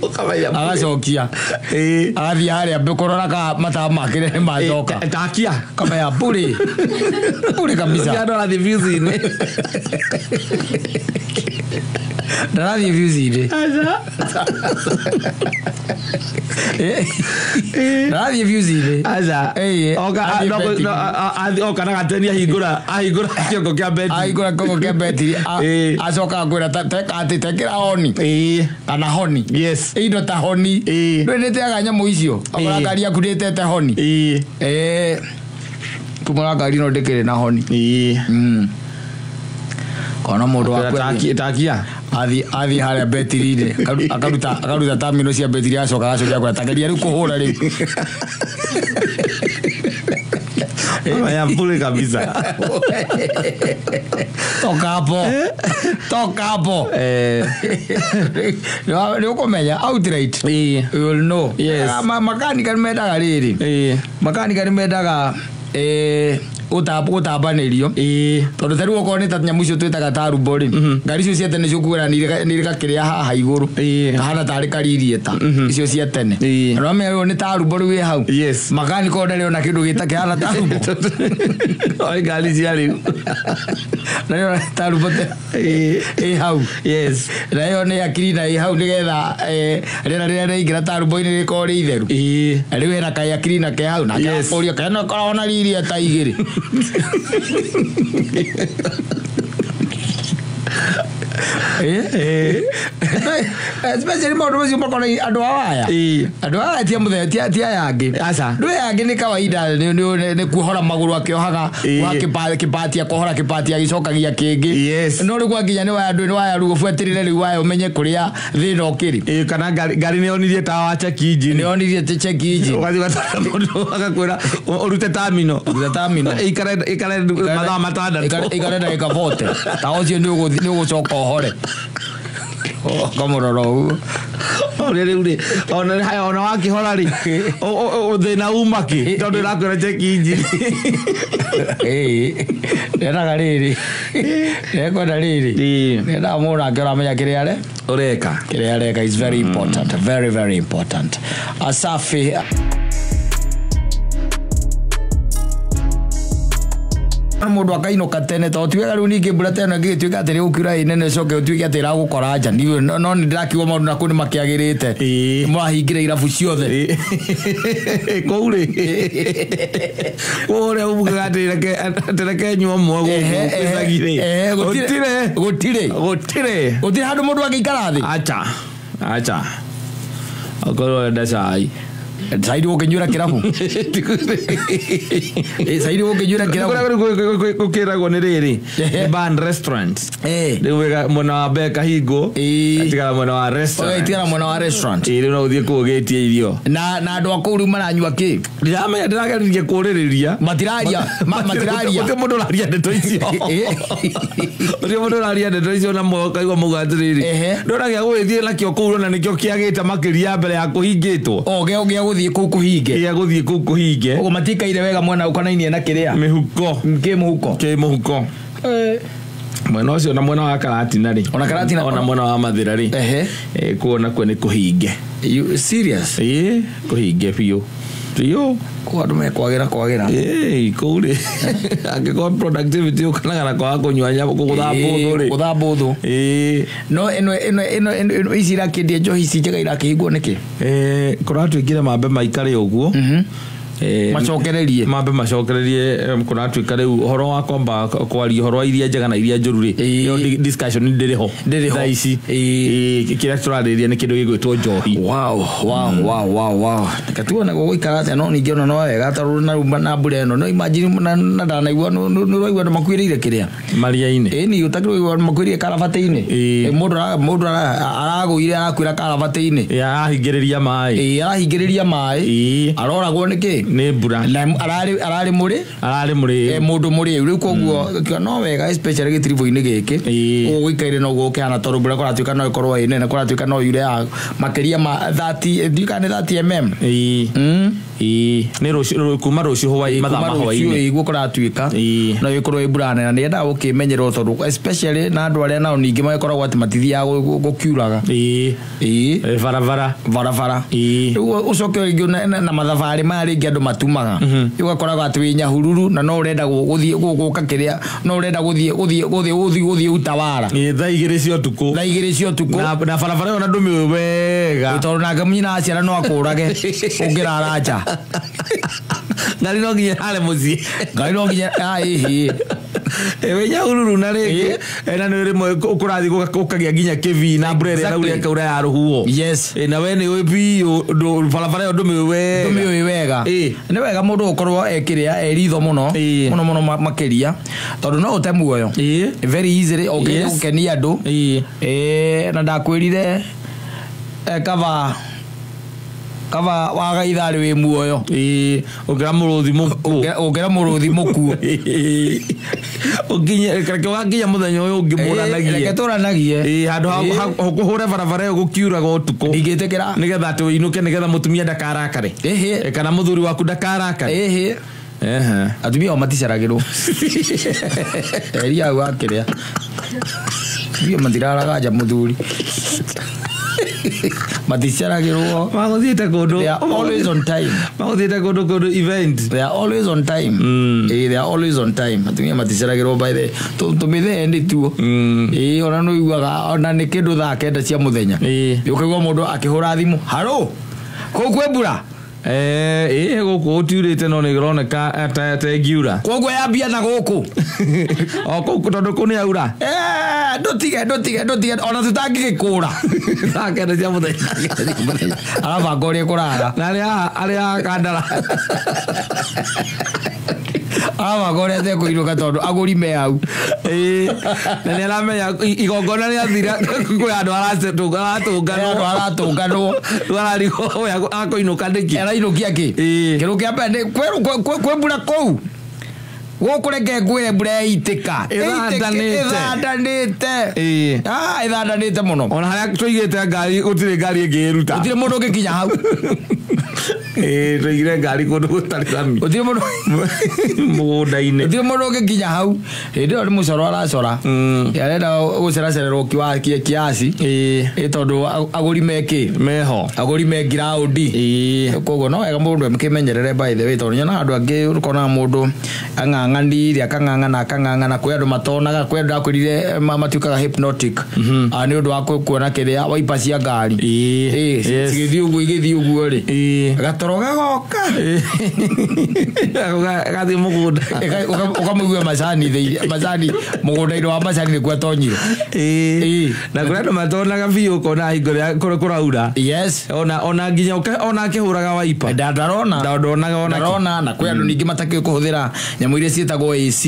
Ũkamenya. Agacokia. Ĩĩ. Agathiĩ harĩa kũrora kana matawa makĩrĩa nĩ macoka. Takia. Kamenya bure. Bure kabisa. Andũ arathiĩ fuse-inĩ. Ndarathiĩ fuse-inĩ. Ndarathiĩ fuse-inĩ. Aca. Ĩĩ, Oka athiĩ betiri. oka na gateni ahingũra kĩongo kĩa betiri. Ahingũra kĩongo kĩa betiri. Ĩĩ. Acoka akwĩra teka atĩ tekĩra honi. Ĩĩ. Kana honi. Yes. Indo ta honi. Ĩĩ. Ndũĩ nĩteaga nyamũ icio. Okora Ĩĩ. ngari yaku ndĩtete honi. Ĩĩ. Ĩĩ. Kumũra ngari ĩno ndĩkĩrĩ na honi. Ĩĩ. Kona mũndũ waku Takia. athiĩ harĩa betiri-inĩ akaruta terminal cia betiri acoka agacokia kwĩra tageria rĩu kũhũra rĩu. Maya bure kabisa. Toka hapo. Toka hapo. Nĩ ũkũmenya outright. Ĩĩ. You will know. Yes. Makanika nĩ mendaga rĩrĩ. Ĩĩ. Makanika nĩ mendaga gũtambanĩrio. Ĩĩ. Tondũ ta rĩu okorwo nĩ ta nyamũ icio twĩtaga ta rumbo rĩ, ngari icio cia tene ciũkuĩra nĩ gakĩrĩa haha igũrũ. Ĩĩ. Kahana tarĩ karirieta. Icio cia tene. Ĩĩ. Na nĩwamenya rĩu nĩ ta rumbo rĩu ĩ hau. Yes. Makanika o ndarĩ ona kĩndũ gĩta kĩhana ta rumbo. Oi ngari cia rĩu. Ndarĩ ona ta rumbo Ĩĩ. ĩ hau. Yes. Na ĩyo nĩ akiri na ĩ hau nĩgetha rĩera rĩrĩa rĩaingĩra ta rumbo-inĩ rĩkorwo rĩ itheru. Ĩĩ. Na rĩu hena kayakiri na ke hau na Yes. akakũria kena koragwo na ririeta igĩrĩ. Especially maũndũ macio makonainie andũ a waya. Ĩĩ. Andũ a waya ti a mũthemba ti aya angĩ. Aca. Ndũ aya angĩ nĩ kawaida nĩ kuohora magũrũ akĩohaga, Ĩĩ. kuoha kĩbati akohora kĩbati agĩcokagia kĩngĩ. Yes. No rĩu gwakinya nĩ waya ndũ nĩ waya rĩu ũbuatĩrĩre rĩu waya ũmenye kũrĩa thĩna ũkĩrĩ. Ĩĩ, kana ngari nĩ yonirie tawa wa check engine. Nĩ yonirie check engine. Ũgathiĩ ũgatwara mũndũ agakwĩra ũrute terminal. Ruta terminal. Ĩikare mathaa matandatũ. Ikare ndagĩka 40. Tawa ũcio nĩ ũgũcoka ũhore. Ũkamũrora ũguo. Ũrĩa rĩu rĩ, ona wakĩhora rĩ, thĩna uma kĩ? Tondũ ĩrakwĩra check engine. Ĩĩ. Ndendaga rĩrĩ. Ndekwenda rĩrĩ. Ĩĩ. Ndendaga mũndũ nake ũramenya kĩrĩa are. Ũreka. Kĩrĩa areka is very important. Very, very important. Asafi. Mũndũ akainũka tene tondũ ti wega rĩu ningĩ mbura ta ĩno ĩngĩgĩtuĩka atĩ nĩgũkiura ĩ nene ĩcoke ĩtuĩke atĩ ĩragũkora nja. Ndiũĩ, no nĩ ndĩrakiuga maũndũ nakũu nĩ makĩagĩrĩte. Ĩĩ. Mũrahingĩra irabu ciothe. Kũu rĩ, kũu ũrĩa ugaga atĩ reke nyue ũmwe gũkũ gĩcagi rĩ. Gũtirĩ. Gũtirĩ. Gũtirĩ. Gũtirĩ. Gũtirĩ handũ mũndũ angĩikara thĩ. Acha. Acha. Okorwo ũrenda cai. Cai ndũgũkĩnyuĩra kĩrabu. Cai ndũgũkĩnyuĩra kĩrabu. Kũrĩa gũkĩragwo nĩ rĩrĩ. Ehe. Nĩ ban restaurant. Ĩĩ. Rĩu wega mwena wa mbere kahingwo. Ĩĩ. Tigara mwena wa restaurant. Ũgaitigara mwena wa restaurant. Ĩĩ, rĩu no ũthiĩ kũu ũgĩtie irio. Na andũ a kũu rĩu maranyua kĩ? Ndiramenya ndĩrageririe kũrĩrĩria. Matiraria. Matiraria. Gũtirĩ mũndũ ũraria ndeto icio. Gũtirĩ mũndũ ũraria ndeto icio na mũkaigua mauga atĩrĩrĩ. Ehe. Ndona gĩa gũgĩthiĩ nakĩo kũu na nĩkĩo kĩagĩte makĩria mbere ya kũhingĩtwo. O gĩa gũthiĩ kũu kũhinge. Gĩa gũthiĩ kũu kũhinge. Ũguo matikaire wega mwena ũkonainie na kĩrĩa. Mĩhuko. Kĩ mũhuko. Kĩ mũhuko. Mwena ũcio na mwena wa Karatina rĩ. Ona Karatina- Ona mwena wa Mathĩra rĩ. Ehe. Kũu onakuo nĩ kũhinge. You serious? Ĩĩ, kũhinge biũ. Biũ. Kũu andũ mekwagĩra kwagĩra. Ĩĩ, kũu rĩ. Angĩkorwo productivity ũkanaga na kwaga kũnyua nyamũ gũthamba ũthũ rĩ. Gũthamba ũthũ. Ĩĩ. No ĩno ici irakĩendia njohi ici njega irakĩhingwo nĩkĩ? Kũratuĩkire mambe maikare ũguo. Macokererie. Mambe macokererie kũratuĩka rĩu ũhoro wa kwamba kwaria ũhoro wa iria njega na iria njũru rĩ, ĩyo discussion ndĩrĩ ho thaa ici. Kĩrĩa tũrarĩrĩria nĩ kĩndũ gĩgwĩtwo njohi. Wow. Reke tuone gũgũikara atĩa, no ningĩ ona no wega tondũ na na mbura ĩno no imagine na ndanaigua nĩ ũraigua andũ makuĩrĩire kĩrĩa maria-inĩ. Ĩni ũtakĩrĩ makuĩrĩire karabatĩ-inĩ. Mũndũ aragũire arakuĩra karabatĩ-inĩ. Arahingĩrĩria maĩ. Ĩĩ, arahingĩrĩria maĩ, aroragwo nĩkĩ? Nĩ mbura. Na ararĩ mũrĩ ararĩ mũrĩu, mũndũ mũrĩu rĩu, koguo no wega especially gĩtiribũ-inĩ gĩkĩ ũguo gũikaire noguo gũkĩhana, tondũ mbura kũratuĩka no ĩkorwo ĩ nene, kũratuĩka no yure ya makĩria ma 30, ndiũĩ kana nĩ 30 mm. Ĩĩ, nĩ rũciũ, kuma rũciũ hwaĩ, mathaa ma hwaĩ-inĩ iguo kũratuĩka no ĩkorwo ĩ mbura nene, na nĩyendaga gũkĩmenyerwo tondũ especially na andũ arĩa nao ningĩ magĩkoragwo atĩ matithiaga gũkiuraga. Ĩĩ, barabara. Barabara. Rĩu ũcoke rĩngĩ na mathabarĩ maya rĩngĩ andũ matumaga, rĩu ũgakoraga atĩ wĩ Nyahururu na no ũrenda gũthiĩ gũka kĩrĩa, no ũrenda gũthiĩ gũthiĩ gũthiĩ gũthiĩ gũthiĩ Utawara. Ĩĩ, thaa 2 cia ũtukũ. Thaa 2 cia ũtukũ. Na barabara ĩyo na ndũmĩũĩ wega, tondũ nake nyina wa ciana no akũrage ũngĩrara nja. Ngari no nginya ĩrare mũciĩ. Ngari no nginya ĩhĩ. Wĩ Nyahururu na rĩngĩ na nĩ rĩmwe kũrathiĩ gũkagĩa nginya kĩbii na mbura ĩrĩa ĩraura ĩkaura ya rũhuho. Na we nĩ ũĩ biũ barabara ĩyo ndũmĩũĩ wega. Ndũmĩũĩ wega. Nĩ wega mũndũ gũkorwo ekĩrĩa e ritho mũno mũno mũno makĩria, tondũ no ũte muoyo very easily ũngĩenda gũkenia andũ. Na ndakwĩrire kaba waga itharĩ wĩ muoyo. Ũngĩra mũrũthi mũkuũ. Ũngĩra mũrũthi mũkuũ. Ũkinye reke ũgakinya mũthenya ũyũ ũngĩ mũranagie. Reke tũranagie. Handũ ha kũhũre barabara ĩyo gũkiuraga ũtukũ. Ndingĩtĩkĩra. Nĩgetha atĩ ũinũke, nĩgetha mũtumia ndakarakare. Kana mũthuri waku ndakarakare. Atumia o maticaragĩrwo. Eria hau wakĩrĩa. Atumia matiraraga nja mũthuri. Maticaragĩrwo. Magũthiĩte kũndũ. They are always on time. Magũthiĩte kũndũ event. They are always on time. They are always on time. Atumia maticaragĩrwo by the tũmĩthee nĩ tuo. Ona nĩ ũiguaga ona nĩ kĩndũ thaa 9 cia mũthenya. Ũkaigua mũndũ akĩhũra thimũ, haro kũu kwĩ mbura. Gũkũ gũtiurĩte no nĩ ĩroneka ta ĩngiura. Koguo yambia na gũkũ. O kũu tondũ kũu nĩ yaura. Ndũtige ona tũtangĩgĩkũra. Thaa 9 cia mũthenya. Arabanga ũrĩa kũrara. Na arĩa kandara. Arabanga ũrĩa atekũinũka tondũ agũri me hau. Na nĩ aramenya igongona rĩathira kwĩ andũ aratũnganwo. Aratũnganwo. Rĩu ararigwo ũyũ akũinũka nĩkĩ? Arainũkia kĩ? Kĩndũ kĩa mbere kwĩ mbura kũu. Gũkũ reke ngwĩre mbura yaitĩka. Ĩthandanĩte. Ĩthandanĩte mũno. Ona harĩa tũigĩte ngari gũtirĩ ngari ĩngĩ ĩruta. Gũtirĩ mũndũ ũngĩkinya hau. Tũigire ngari kũndũ gũtarĩ rami. Gũtirĩ mũndũ mũgũnda-inĩ. Gũtirĩ mũndũ ũngĩkinya hau. Hĩndĩ ĩyo nĩ mũcoro aracora. Arenda gũceracererwo kiasi. Tondũ agũri me kĩ? Meho. Agũri me ngiraũndi. Koguo no wega mũndũ akĩmenyerere by the way, tondũ nyonaga andũ angĩ ũkonaga mũndũ ang'ang'anire akang'ang'ana, kwĩ andũ matonaga, kwĩ andũ ndakwĩrire matuĩkaga hypnotic. Nĩ ũndũ wa kuona kĩrĩa waipa cia ngari. Cigĩthiĩ ũguo igĩthiĩ ũguo rĩ. Gatoro gagoka. Gathiĩ mũgũnda. Ũkamũigua macani thĩinĩ, macani mũgũnda-inĩ wa macani nĩkuo atonyire. Na kũrĩ andũ matonaga biũ ũkona hingo ĩrĩa kũraura. Ona nginya ona akĩhũraga waipa. Ndarona. Ndonaga ona kĩ. Ndarona, na kwĩ andũ ningĩ matakĩũĩ kũhũthĩra nyamũ iria ciĩtagwo AC.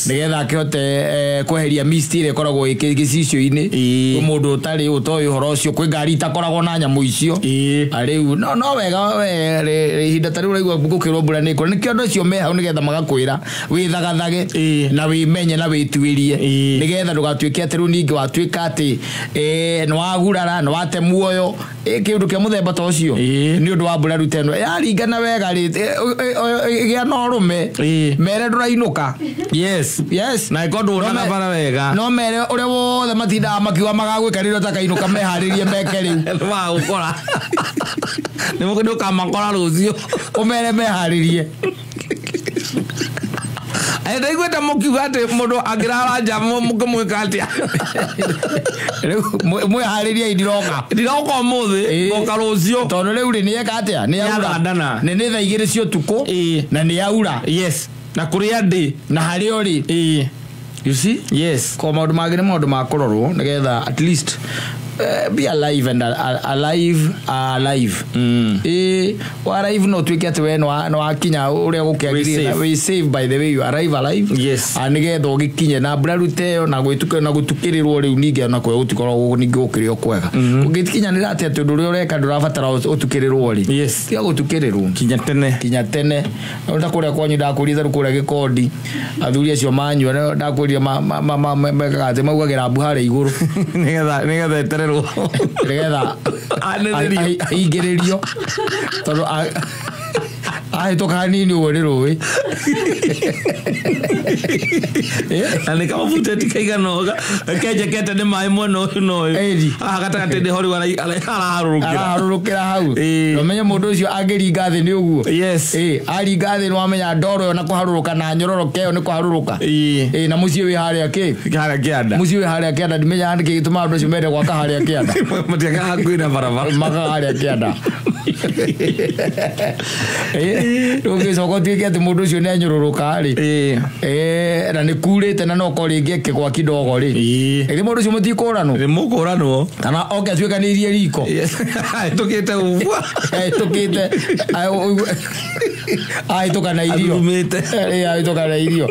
Nĩgetha akĩhote kweheria mist ĩrĩa ĩkoragwo ĩ gĩcicio-inĩ. Kwĩ mũndũ ũtarĩ ũtoĩ ũhoro ũcio, kwĩ ngari itakoragwo na nyamũ icio. Rĩu no wega we ihinda ta rĩu ũraigua gũkĩrwo mbura nĩ ĩkũra, nĩkĩo andũ acio me hau nĩgetha magakwĩra wĩthagathage na wĩmenye na wĩtuĩrie, nĩgetha ndũgatuĩke atĩ rĩu ningĩ watuĩka atĩ nĩ wagurara, nĩ wate muoyo, kĩndũ kĩa mũthemba ta ũcio nĩ ũndũ wa mbura rĩu ta ĩno yaringana wega rĩ, gĩa na ũrũme mere ndũrainũka. Yes. Na ĩkorwo ndũnaga bara wega. No mere ũrĩa wothe matindaga makiuga magagwĩka rĩrĩa ũtakainũka meharĩrie meke rĩu. Nĩmagũkora. Nĩũkamakora rũciũ. Ũmere meharĩrie. Ndaiguĩte mũkiuga atĩ mũndũ angĩrara nja mũkĩmwĩka atĩa? Rĩu mwĩharĩriei, ndiroka. Ndiroka ũmũthĩ, ngoka rũciũ. Tondũ rĩu rĩ, nĩeka atĩa? Nĩ aura. Nĩathandana. Nĩ thaa 2 cia ũtukũ. Na nĩ aura. Yes, na kũrĩa ndĩ. Na harĩa ũrĩ. You see? Yes. Ko maũndũ mangĩ nĩ maũndũ ma kũrorwo nĩgetha at least be alive and alive alive. Ĩ arrive, no tuĩke atĩ we nĩ wakinya ũrĩa gũkĩagĩrĩire. Wĩ safe. Wĩ safe, by the way you arrive alive. Yes. Ah, nĩgetha ũgĩkinye na mbura rĩu ta ĩyo na gwĩtuka na gũtukĩrĩrwo rĩu, ningĩ ona kwĩ gũtikoragwo ningĩ gũkĩrĩ o kwega. Ũngĩkinyanĩra atĩ ũndũ ũrĩa ũreka ndũrabatara ũtukĩrĩrwo rĩ, tiga gũtukĩrĩrwo. Kinya tene. Kinya tene. No ta kũrĩa kwanyu ndakwĩrire tharũ kũrĩa gĩkondi, athuri acio manyua ndakwĩrire mekaga atĩ maugagĩra mbu harĩa igũrũ. Nĩgetha etererwo. Nĩgetha Anĩrĩrio. aingĩrĩrio, tondũ ahĩtũka hanini ũguo nĩ rũĩ. Na nĩ kamabuteti kaigana ũga kenjekete nĩ maĩ mwena ũyũ na ũyũ. Ĩni. Haha gatagatĩ nĩho rĩu araharũrũkĩra. Araharũrũkĩra hau. Nomenye mũndũ ũcio angĩringa thĩ nĩ ũguo. Aringa thĩ nĩwamenya ndoro ĩyo na kũharũrũka na nyororoke ĩyo nĩ kũharũrũka. Na mũciĩ wĩ harĩa kĩ? Harĩa kĩanda. Mũciĩ wĩ harĩa kĩanda. Ndimenyaga nĩkĩ gĩtũmaga andũ acio mende gwaka harĩa kĩanda. Matiakaga hakuhĩ na barabara. Makaga harĩa kĩanda. Ũgĩcoka ũtuĩke atĩ mũndũ ũcio nĩ anyũrũrũka rĩ, na nĩ kurĩte na no korwo rĩngĩ akĩgwa kidogo rĩ, ĩthĩ mũndũ ũcio mũtikũranwo. Nĩ mũkũranwo. Kana oke atuĩkanĩirie riko. Ahĩtũkĩte ũguo. Ahĩtũkĩte, ahĩtũka na irio. Arurumĩte. Ahĩtũka na irio.